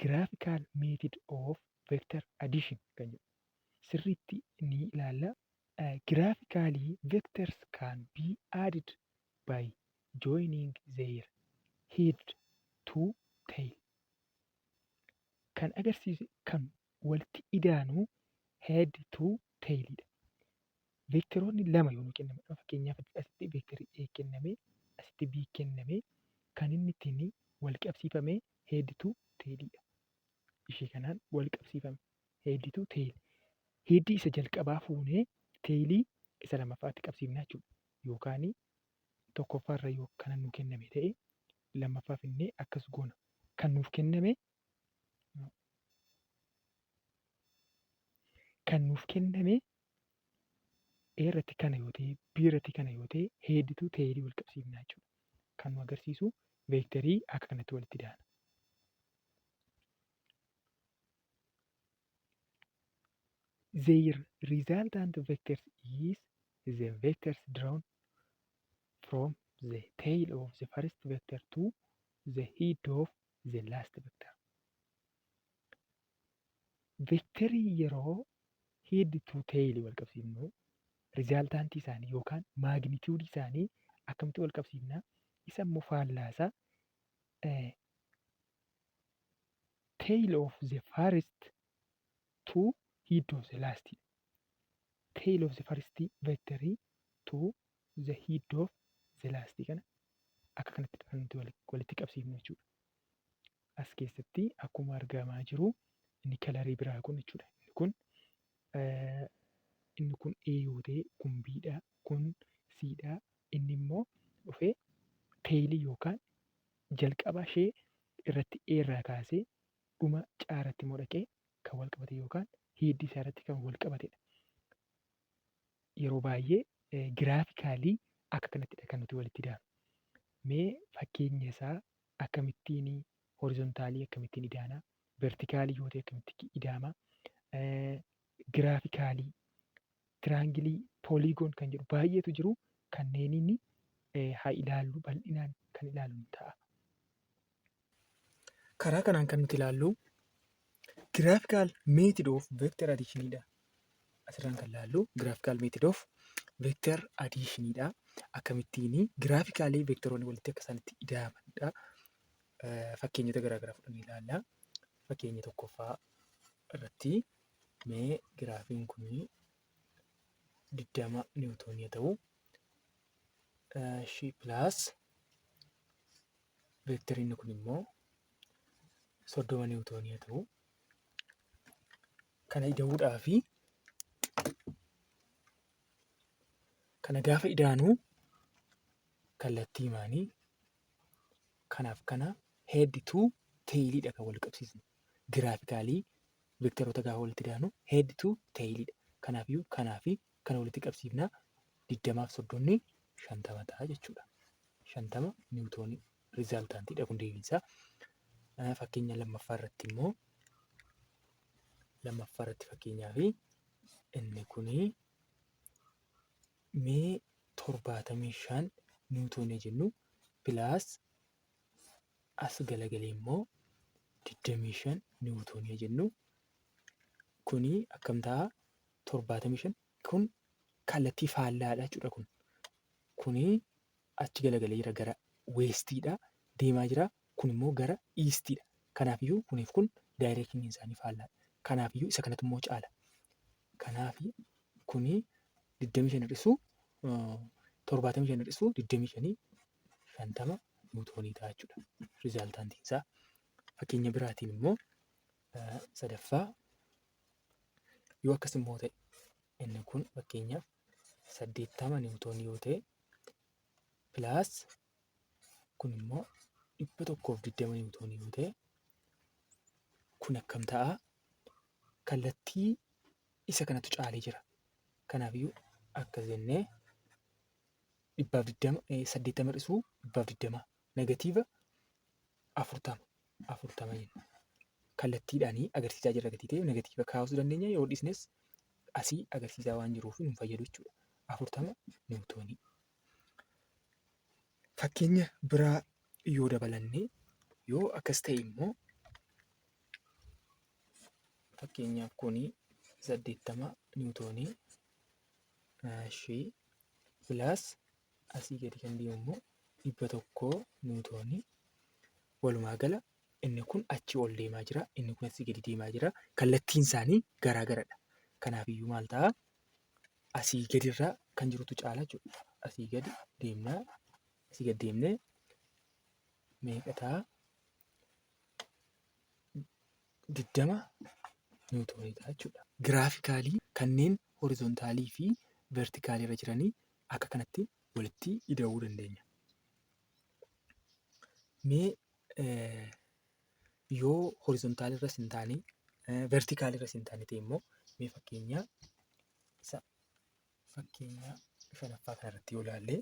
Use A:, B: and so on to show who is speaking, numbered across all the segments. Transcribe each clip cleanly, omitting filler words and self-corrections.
A: Graphical method of vector addition kan jedhu sirriitti ni ilaalla. Graphically, vectors can be added by joining their head to tail. Kan agarsiisu kan walitti idaanu head to tail dha. Veektaroonni lama yoo nu kennaman, fakkeenyaaf asitti veektarii A kenname, asitti B kenname, kan inni ittiin wal qabsiifame head to tail dha. Ishee kanaan wal qabsiifame, head to tail. Head isa jalqabaa fuunee tailii isa lammaffaatti qabsiifna jechuudha. Yookaan tokkoffaarra yoo kana nu kenname ta'e, lammaffaa finnee akkas goona. Kan nuuf kenname A irratti kana yoo ta'e, B irratti kana yoo ta'e, head to tailii wal qabsiifna jechuudha. Kan nu agarsiisu veektarii akka kanatti walitti daana. Their resultant vectors is the vectors drawn from the tail of the first vector to the head of the last vector. Veektarii yeroo head to tail wal qabsiifnu, resultantii isaanii yookaan magnitudeii isaanii akkamitti wal qabsiifna? Isa immoo faallaasaa tail of the first to head of the last. Tail of the first vector to the head of the last, kana akka kanatti kan nuti walitti qabsiifnu jechuudha. As keessatti akkuma argamaa jiru, inni colorii biraa kun jechuudha. Inni kun A yoo ta'e, kun B dha, kun C dha. Inni immoo dhufee tailii yookaan jalqaba ishee irratti A irraa kaasee dhuma C irratti immoo dhaqee kan wal qabate yookaan headii isaa irratti kan wal qabatedha. Yeroo baay'ee graphically akka kanattidha kan nuti walitti idaanu. Mee fakkeenya isaa akkamittiin horizontalii akkamittiin idaana? Verticalii yoo ta'e akkamitti idaama? Graphically triangle, polygon kan jedhu baay'eetu jiru. Kanneeniin haa ilaallu, bal'inaan kan ilaallu ta'a. Karaa kanaan kan nuti ilaallu graphical method of vector additionidha. Asirraan kan ilaallu graphical method of vector additionidha. Akkamittiin graphically veektoroonni walitti akka isaan itti ida'amanidha. Fakkeenyota garaa garaa fudhannee ilaalla. Fakkeenya tokkoffaa irratti mee giraafiin kun 20 niwutoonii haa ta'u. Plus veekteriin kun immoo 30 niwutoonii haa ta'u. Kana ida'uudhaafi kana gaafa idaanu, kallattii maanii kanaaf kana head to tailiidha kan wal qabsiisnu. Graphically veektaroota gaafa walitti idaanu head to tailiidha. Kanaafiyyuu kanaa fi kana walitti qabsiifnaa, 20f 30n 50 ta'a jechuudha. 50 niwutoonii resultantiidha kun deebiinsaa. Fakkeenya lammaffaa irratti immoo, lammaffaa irratti fakkeenyaaf inni kunii mee 75 niwutoonii jennu, plus as galagalee immoo 25 niwutoonii jennu, kuni akkam ta'a? 75 kun kallattii faallaadha jechuudha kun. Kuni achi galagalee jira, gara westiidha deemaa jira. Kun immoo gara eastiidha. Kanaafiyyuu kuniif kun directioniin isaanii faallaadha. Kanaafiyyuu isa kanatu immoo caala. Kanaafi kuni 25 hir'isuu 75 hir'isuu 25, 50 niwutoonii ta'a jechuudha resultantiin isaa. Fakkeenya biraatiin immoo sadaffaa yoo akkas immoo ta'e, inni kun fakkeenyaaf 80 niwutoonii yoo ta'e, plus kun immoo 120 niwutoonii yoo ta'e, kun akkam ta'a? Kallattii isa kanatu caalee jira. Kanaafiyyuu akkas jennee 120, 80 hir'isuu 120, negative 40, 40 jenna. Kallattiidhaanii agarsiisaa jirra gatii ta'eef negative kaasuu dandeenya, yoo dhiisnes asii agarsiisaa waan jiruuf nu fayyadu jechuudha. 40 niwutoonii. Fakkeenya biraa yoo dabalanne, yoo akkas ta'e immoo Fakkeenyaaf kuni 80 niwutoonii ishii plus asii gadi kan deemu immoo 100 niwutoonii. Walumaa gala inni kun achii ol deemaa jira, inni kun asii gadi deemaa jira. Kallattiin isaanii garaa garadha. Kanaafiyyuu maal ta'a? Asii gadirraa kan jirutu caala jechuudha. Asii gadi deemnaa, asii gadi deemnee meeqa ta'a? 20 niwutoonii ta'a jechuudha. Graphically kanneen horizontal fi vertical irra jiranii akka kanatti walitti ida'uu dandeenya. Mee yoo horizontal irras hin taane, vertical irras hin taane ta'e immoo, mee fakkeenya isa fakkeenya shanaffaa kanarratti yoo ilaalle,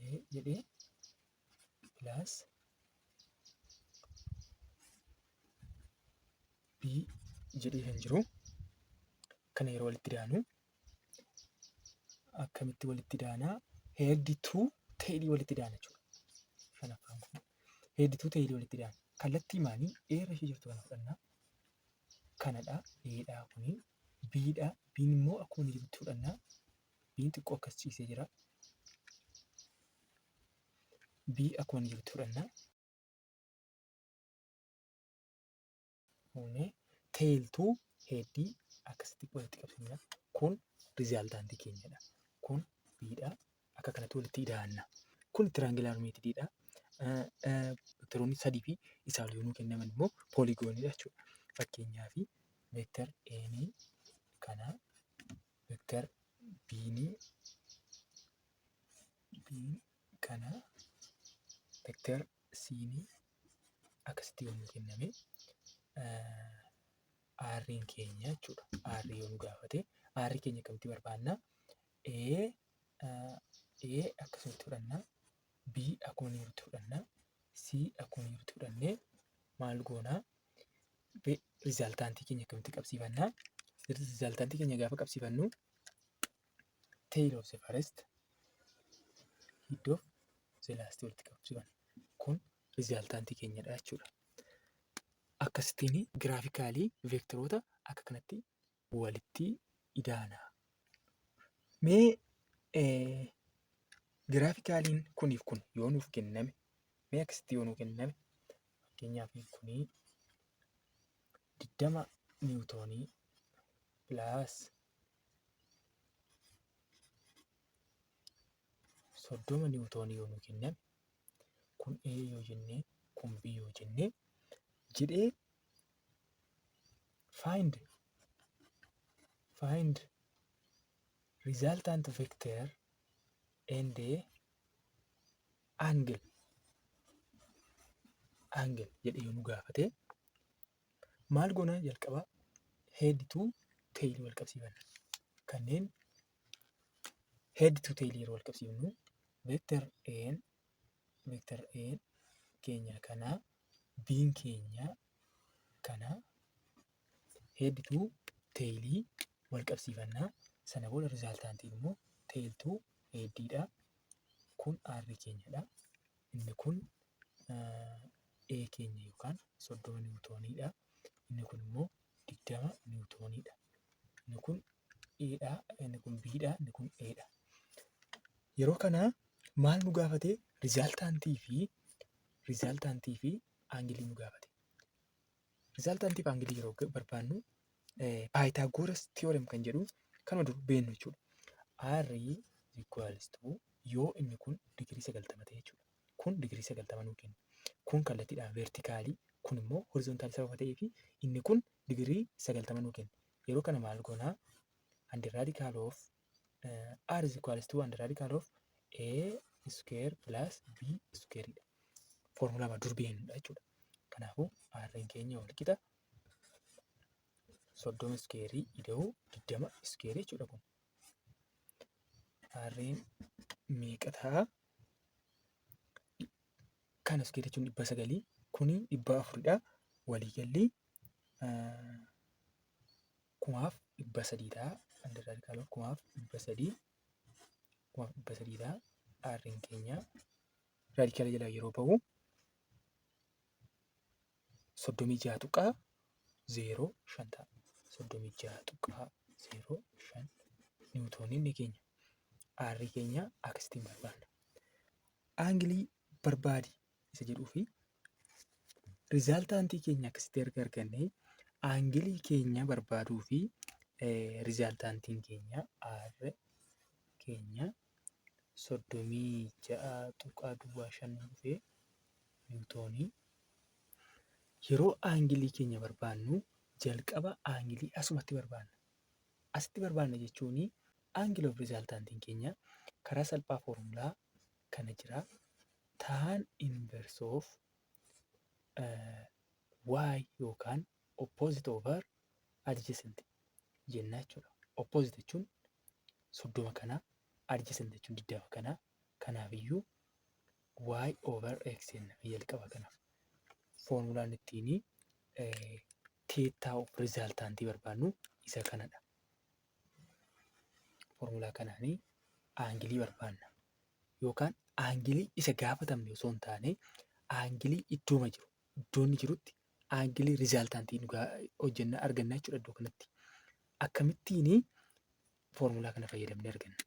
A: A jedhee plus B jedhee kan jiru kana yeroo walitti daanu akkamitti walitti daanaa? Head to tail walitti daana jechuudha. Shanaffaan kun head to tail walitti daana. Kallattii maanii A irra ishee jirtu kana fudhannaa. Kanadha. A dha kuni. B dha. B'n immoo akkuma inni jirutti fudhannaa. B'n xiqqoo akkas ciisee jira. B akkuma inni jirutti fudhannaa. Fuunee tail to head akkasitti walitti qabsiifna. Kun resultant keenyadha. Kun B dha. Akka kanatti walitti ida'anna. Kun triangular methodidha. Vectoroonni sadii fi isaa ol yoo nuu kennaman immoo polygonidha jechuudha. Fakkeenyaaf vector A kana, vector B kana, vector C akkasitti yoo nuu kenname, R'n keenya jechuudha. R yoo nu gaafate R keenya akkamitti barbaanna? A akkasumatti fudhanna. B akkuma inni jirutti fudhanna. C akkuma inni jirutti fudhannee maal goonaa? Resultant keenya akkamitti qabsiifanna? Resultant keenya gaafa qabsiifannu tail of the first, head of the last walitti qabsiifanna. Kun resultant keenyadha jechuudha. Akkasittiin graphically vectoroota akka kanatti walitti idaana. Mee graphicallyn kuniif kun yoo nuuf kenname, mee akkasitti yoo nuuf kenname, fakkeenyaaf kunii 20 niwutoonii plus 30 niwutoonii yoo nuuf kenname, kun A yoo jennee, kun B yoo jennee jedhee, find resultant vector and angle jedhee yoo nu gaafate maal goona? Jalqaba head to tail wal qabsiifanna. Kanneen head to tail yeroo wal qabsiifnu vector A keenya kana, B'n keenya kana, head to tail wal qabsiifannaa. Sana booda resultantiin immoo tail to headiidha. Kun R keenyadha. Inni kun A keenya yookaan 30 niwutooniidha. Inni kun immoo 20 niwutooniidha. Inni kun A dha, inni kun B dha, inni kun A dha. Yeroo kana maal nu gaafate? Resultant fi angle nu gaafate. Resultant fi angle yeroo barbaannu Pythagoras theorem kan jedhu kanuma dur beeknu jechuudha. R equals to, yoo inni kun digirii 90 ta'e jechuudha. Kun digirii 90 nuu kenna. Kun kallattiidhaan vertical, kun immoo horizontal sababa ta'eef inni kun digirii 90 nuu kenna. Yeroo kana maal goonaa? Under radical of R is equals to under radical of A square plus B square dha. Foormulaa dur beeknudha jechuudha. Kanaafuu R'n keenya wal qixa 30 square ida'uu 20 square jechuudha kun. R'n meeqa ta'a? Kana square jechuun 900, kuni 400dha. Waliigalli 1300 ta'a. Under radical of 1300, 1300 ta'a. R'n keenya radical jalaa yeroo bahu 36.05 ta'a. 36.05 niwutoonii inni keenya. R keenya akkasittiin barbaanna. Angle barbaadi isa jedhuu fi resultant keenya akkasitti erga argannee, angle keenya barbaaduu fi resultantiin keenya R keenya 36.05 dhufee niwutoonii. Yeroo angle keenya barbaannu, jalqaba angle asumatti barbaanna. Asitti barbaanna jechuun angle of resultantiin keenya karaa salphaa foormulaa kana jira. Tan inverse of y yookaan opposite over adjacent jenna jechuudha. Opposite jechuun 30 kana, adjacent jechuun 20 kana. Kanaafiyyuu y over x jenna jalqaba kanaaf. Foormulaan ittiin theta of resultantii barbaannu isa kanadha. Foormulaa kanaanii angle barbaanna. Yookaan angle isa gaafatamne osoo hin taane, angle iddooma jiru, iddoo inni jirutti angle resultantii hojjenna arganna jechuudha iddoo kanatti. Akkamittiin foormulaa kana fayyadamnee arganna?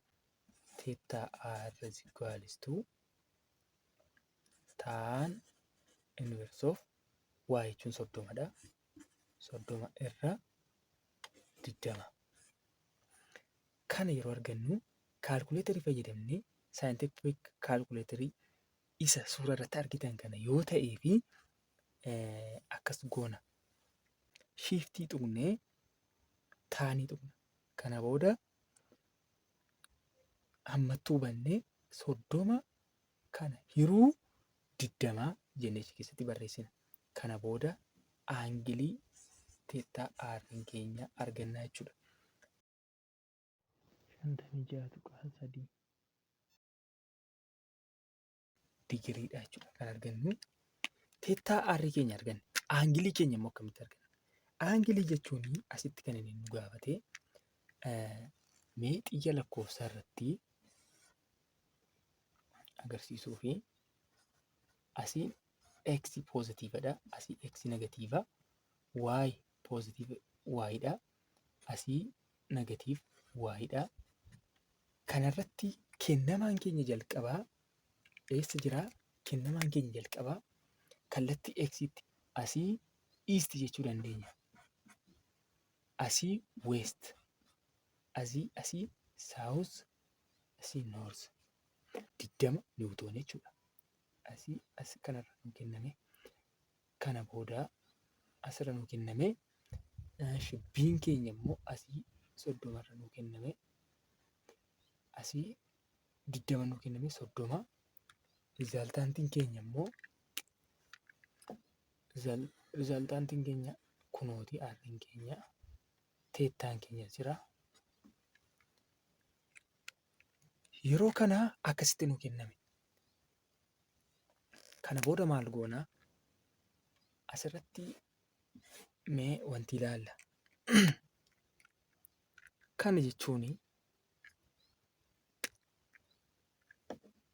A: Theta r is equals to tan inverse of y jechuun 30dha. 30 irra 20. Kana yeroo argannu, calculator fayyadamnee, scientific calculator isa suura irratti argitan kana yoo ta'ee fi akkas goona. Shift tuqnee tan tuqna. Kana booda hammattuu bannee 30 kana hiruu 20 jennee achi keessatti barreessina. Kana booda angle theta R keenya arganna jechuudha.
B: 56.3.
A: Digiriidha jechuudha kan argannu. Theta R keenya arganne. Angle keenya immoo akkamitti arganna? Angle jechuun asitti kan inni nu gaafate, mee xiyya lakkoofsaa irratti agarsiisuu fi asiin x positivedha. Asii x negative, y positive y dha. Asii negative y dha. Kanarratti kennamaan keenya jalqabaa eessa jiraa? Kennamaan keenya jalqabaa kallattii x'tti asii east jechuu dandeenya. Asii west, asii south, asii north. 20 niwutoonii jechuudha. Asii as kanarra nu kenname. Kana booda asirra nu kenname. B'n keenya immoo asii 30rra nu kenname. Asii 20 nu kenname, 30. Resultantiin keenya immoo, resultantiin keenya kunooti, R'n keenya, thetaan keenya jira. Yeroo kana akkasitti nu kenname. Kana booda maal goonaa? Asirratti mee wanti ilaalla. Kana jechuun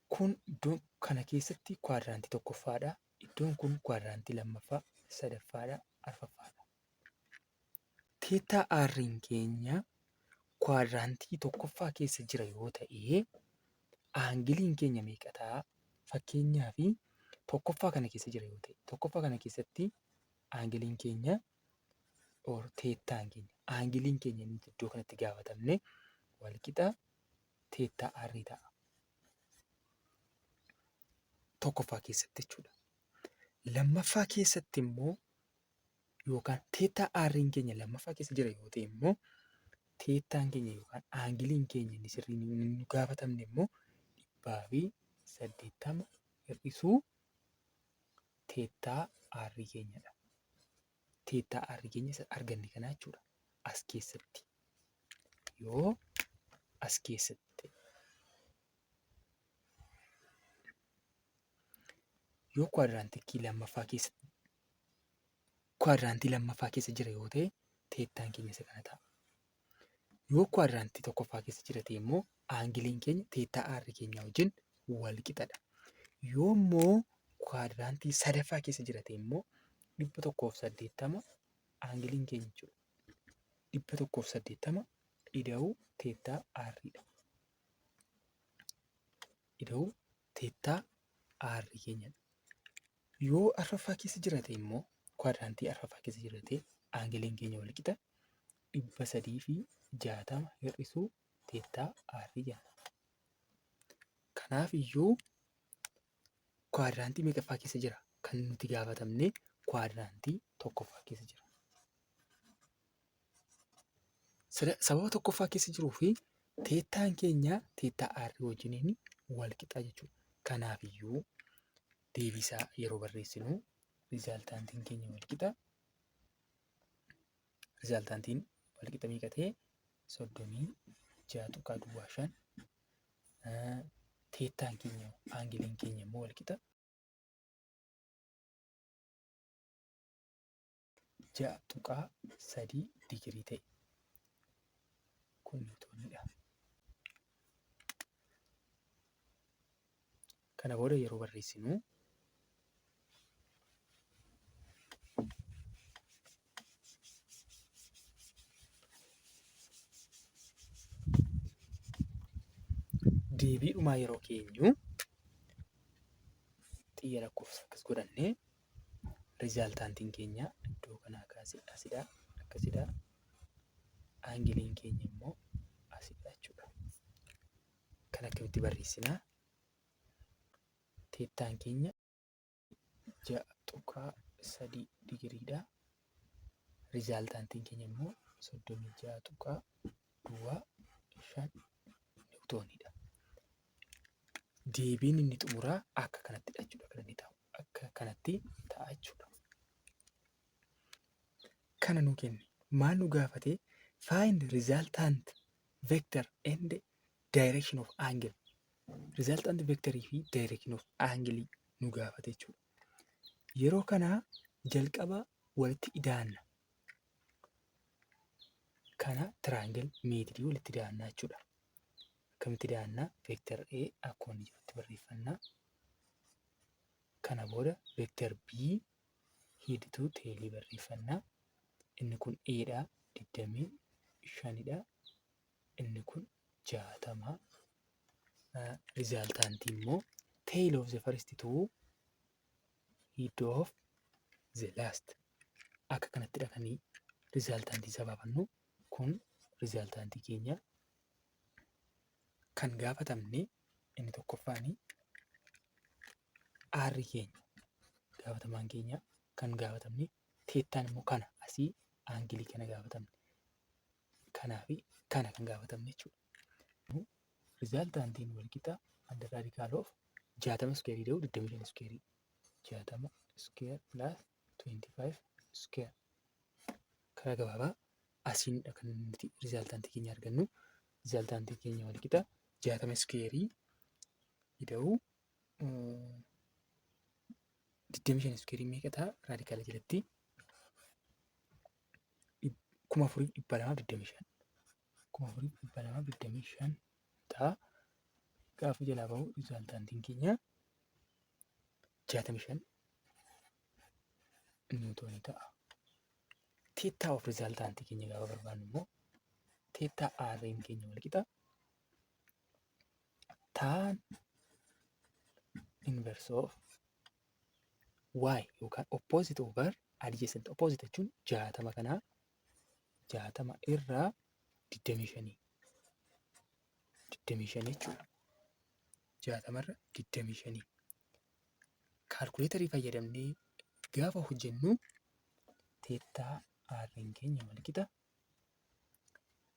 A: kun iddoo kana keessatti quadrant tokkoffaadha. Iddoon kun quadrant lammaffaa, sadaffaadha, arfaffaadha. Theta R'n keenya quadrant tokkoffaa keessa jira yoo ta'e, angleiin keenya meeqa ta'a? Fakkeenyaaf, tokkoffaa kana keessa jira yoo ta'e, tokkoffaa kana keessatti angleiin keenya or thetaan keenya, angleiin keenya inni iddoo kanatti gaafatamne walqixa theta R ta'a. Tokkoffaa keessatti jechuudha. Lammaffaa keessatti immoo, yookaan theta R'n keenya lammaffaa keessa jira yoo ta'e immoo, thetaan keenya yookaan angleiin keenya inni sirriin nu gaafatamne immoo 180 hir'isuu theta R keenyadha. Theta R keenya isa arganne kana jechuudha. As keessatti yoo as keessatti ta'e, yoo quadrant lammaffaa keessa jira yoo ta'e, thetaan keenya isa kana ta'a. Yoo quadrant tokkoffaa keessa jira ta'e immoo, angleiin keenya theta R keenya wajjin wal qixadha. Yoo immoo quadrantii sadaffaa keessa jira ta'e immoo 180 angleiin keenya jechuudha. 180 ida'uu theta R'dha. Ida'uu theta R keenyadha. Yoo arfaffaa keessa jira ta'e immoo, quadrantii arfaffaa keessa jira ta'e, angleiin keenya wal qixa 360 hir'isuu theta R jenna. Kanaaf iyyuu quadrantii meeqaffaa keessa jira kan nuti gaafatamne? Quadrantii tokkoffaa keessa jira. Sababa tokkoffaa keessa jiruu fi thetaan keenya theta R wajjiniin wal qixa jechuudha. Kanaaf iyyuu deebisaa yeroo barreessinu resultantiin keenya wal qixa. Resultantiin wal qixa meeqa ta'e? 36.05. Thetaan keenya, angleiin keenya immoo wal qixa 6.3 digirii ta'e. Kun niwutooniidha. Kana booda yeroo barreessinu deebiidhumaa yeroo keenyu xiyya lakkoofsa akkas godhannee resultantiin keenya iddoo kanaa kaasee asidha, akkasidha. Angleiin keenya immoo asidha jechuudha. Kan akkamitti barreessinaa? Thetaan keenya 6.3 digiriidha. Resultantiin keenya immoo 36.05 niwutooniidha. Deebiin inni xumuraa akka kanattidha jechuudha kan inni ta'u. Akka kanatti ta'a jechuudha. Kana nu kenne. Maal nu gaafate? Find resultant vector and direction of angle. Resultant vectorii fi direction of angle nu gaafate jechuudha. Yeroo kana jalqaba walitti idaanna. Kana triangle methodii walitti idaannaa jechuudha. Akkamitti idaannaa? Vector A akkuma inni jirutti barreeffannaa. Kana booda vector B head to tail barreeffannaa. Inni kun A dha, 25dha. Inni kun 60. Resultantii immoo tail of the first two, head of the last. Akka kanattidha kan resultantii isaa baafannu. Kun resultantii keenya kan gaafatamne inni tokkoffaani R keenya gaafatamaan keenya kan gaafatamne, thetaan immoo kana asii angleii kana gaafatamne, kanaa fi kana kan gaafatamne jechuudha. Resultantiin wal qixa under radical of 60 squareii ta'u 25 squareii, 60 square plus 25 square. Karaa gabaabaa asiinidha kan nuti resultantii keenya argannu. Resultantii keenya wal qixa 60 squareii ida'uu 25 squareii meeqa ta'a? Radicala jalatti 4225, 4225 ta'a. Gaafa jalaa bahu resultantiin keenya 65 niwutoonii ta'a. Theta of resultantii keenya gaafa barbaannu immoo theta R'n keenya wal qixa tan inverse of y yookaan opposite over adjacent. Opposite jechuun 60 kanaa, 60 irraa 25, 25 jechuudha. 60 irra 25 calculatorii fayyadamnee gaafa hojjennu theta R'n keenya wal qixa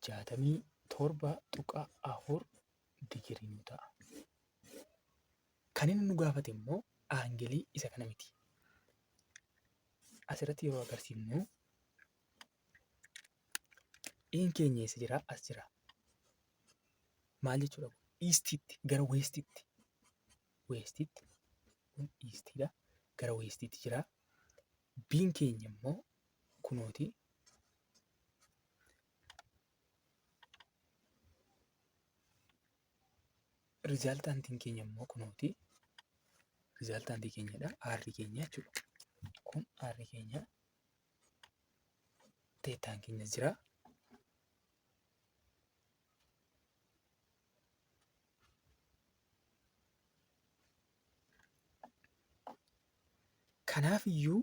A: 67.4 digirii nu ta'a. Kan inni nu gaafate immoo angleii isa kana miti. Asirratti yeroo agarsiifnu A'n keenya eessa jira? As jira. Maal jechuudha kun? Eastiitti gara westiitti. Westiitti kun eastiidha. Gara westiitti jira. B'n keenya immoo kunooti. Resultantiin keenya immoo kunooti. Resultantii keenyadha. R keenya jechuudha. Kun R keenya, thetaan keenya jira. Kanaaf iyyuu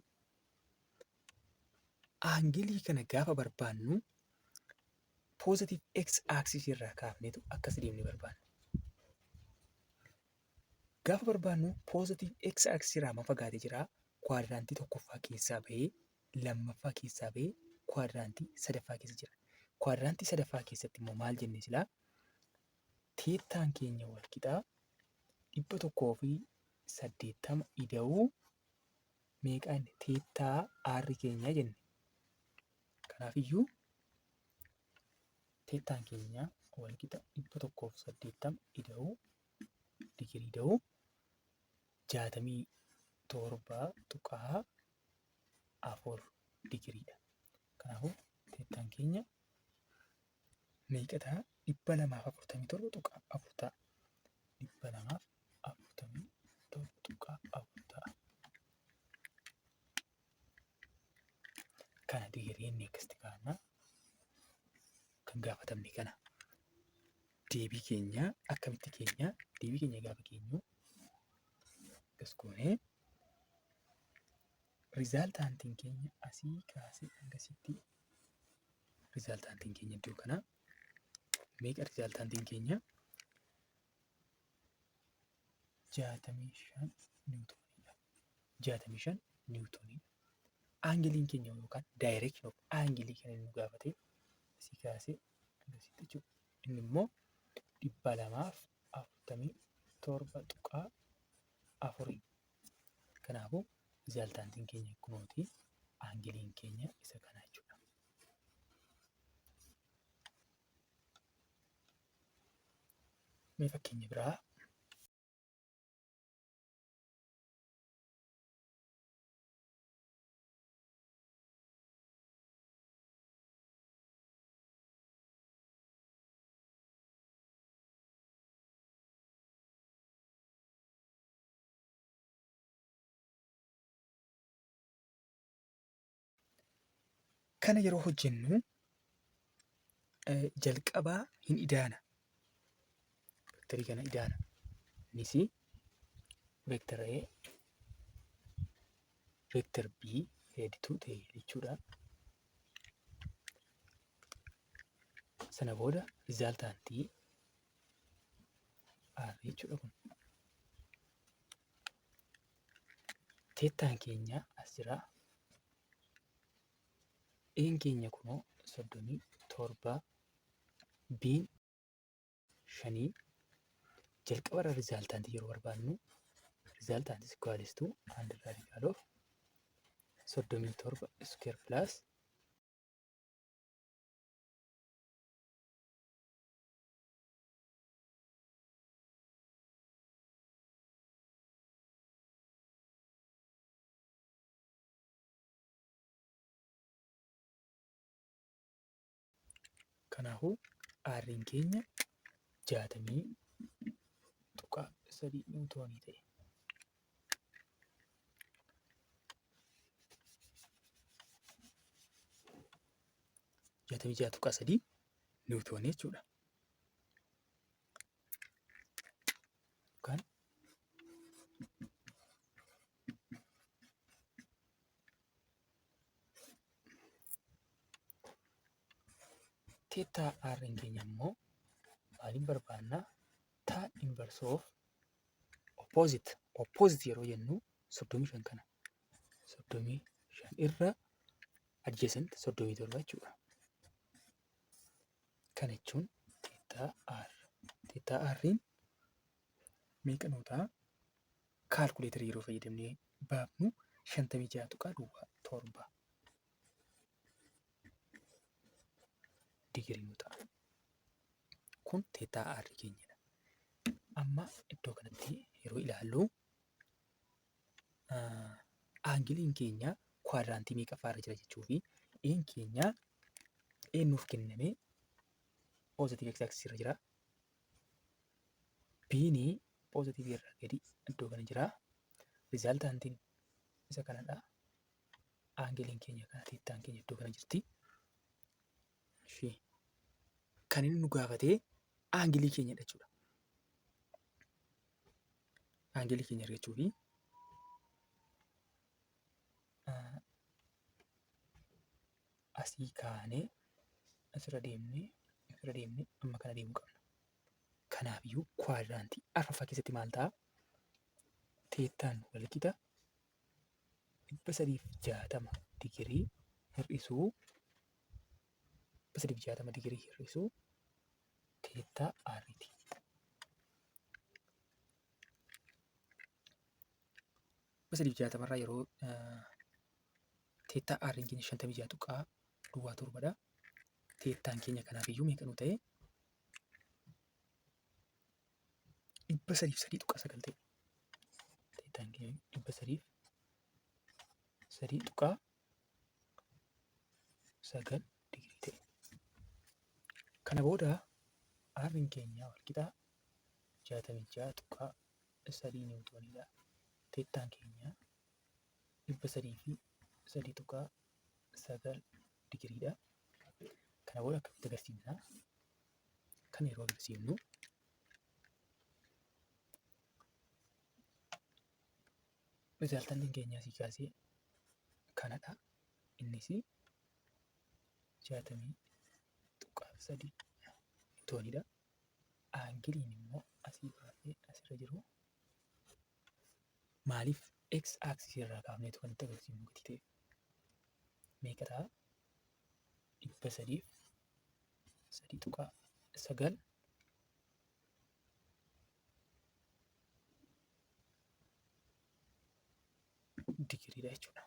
A: angleii kana gaafa barbaannu positive x axis irraa kaafneetu akkas deemnee barbaanna. Gaafa barbaannu positive x axis irraa amma fagaatee jira. Quadrantii tokkoffaa keessaa bahee, lammaffaa keessaa bahee, quadrantii sadaffaa keessa jira. Quadrantii sadaffaa keessatti immoo maal jennee silaa? Thetaan keenya wal qixaa 180 ida'uu meeqaa inni theta R keenya jenne. Kanaafiyyuu thetaan keenya wal qixa 180 ida'uu digirii ida'uu 67.4 digiriidha. Kanaafuu thetaan keenya meeqa ta'a? 247.4 ta'a. 247.4 ta'a. Kana digirii inni akkasitti kaa'anna. Kan gaafatamne kana. Deebii keenya akkamitti keenya? Deebii keenya gaafa keenyu akkas goonee resultantiin keenya asii kaasee hangasitti, resultantiin keenya iddoo kana meeqa? Resultantiin keenya 65 newtoniidha. 65 newtoniidha. Angleiin keenya yookaan direction of angleii kan inni nu gaafate asii kaasee hangasitti jechuudha. Inni immoo 247.4. Kanaafuu resultantiin keenya kunooti, angleiin keenya isa kana jechuudha. Mee fakkeenya biraa. Kana yeroo hojjennu jalqabaa hin idaana. Vectorii kana idaana. Innis vector A, vector B, head to tail jechuudha. Sana booda resultantii R jechuudha kun. Thetaan keenya as jira. A'n keenya kunoo 37, B'n shanii. Jalqabarra resultantii yeroo barbaadnu resultant is equals to under radical of 37 square plus Kanaafuu R'n keenya 60.3 newtonii ta'e. 66.3 newtonii jechuudha. Yookaan theta R'n keenya immoo maaliin barbaannaa? Tan inverse of opposite. Opposite yeroo jennu 35 kana, 35 irra adjacent 37 jechuudha. Kana jechuun theta R. Theta R'n meeqa nuu ta'a? Calculatorii yeroo fayyadamnee baafnu 56.07 digirii nuu ta'a. Kun theta R keenyadha. Amma iddoo kanatti yeroo ilaallu angleiin keenya quadrantii meeqaffaa irra jira jechuu fi A'n keenya A'n nuuf kenname positive x axis irra jira. B'n positive irraa gadi iddoo kana jira. Resultantiin isa kanadha. Angleiin keenya kana, thetaan keenya iddoo kana jirti. Ishee kan inni nu gaafatee angle keenyadha jechuudha. Angle keenya argachuu fi asii kaanee asirra deemnee, asirra deemnee, amma kana deemuu qabna. Kanaafiyyuu quadrant arfaffaa keessatti maal ta'a? Thetaan walqixa 360 digirii hir'isuu, 360 digirii hir'isuu theta R'ti. 360rraa yeroo theta R'n keenya 56.07dha. Thetaan keenya kanaafiyyuu meeqa nu ta'e? 303.9 ta'e. Thetaan keenya 303.9 digirii ta'e. Kana booda R'n keenya walqixa 66.3 newtoniidha. Thetaan keenya 303.9 digiriidha. Kana booda akkamitti agarsiifna? Kana yeroo agarsiifnu, resultantiin keenya asii kaasee kanadha. Innis 60.3 newtoniidha. Angleiin immoo asii kaasee asirra jiru maaliif x axis irraa kaafneetu kan itti agarsiifnu gatii ta'e meeqa ta'a? 303.9 digiriidha jechuudha.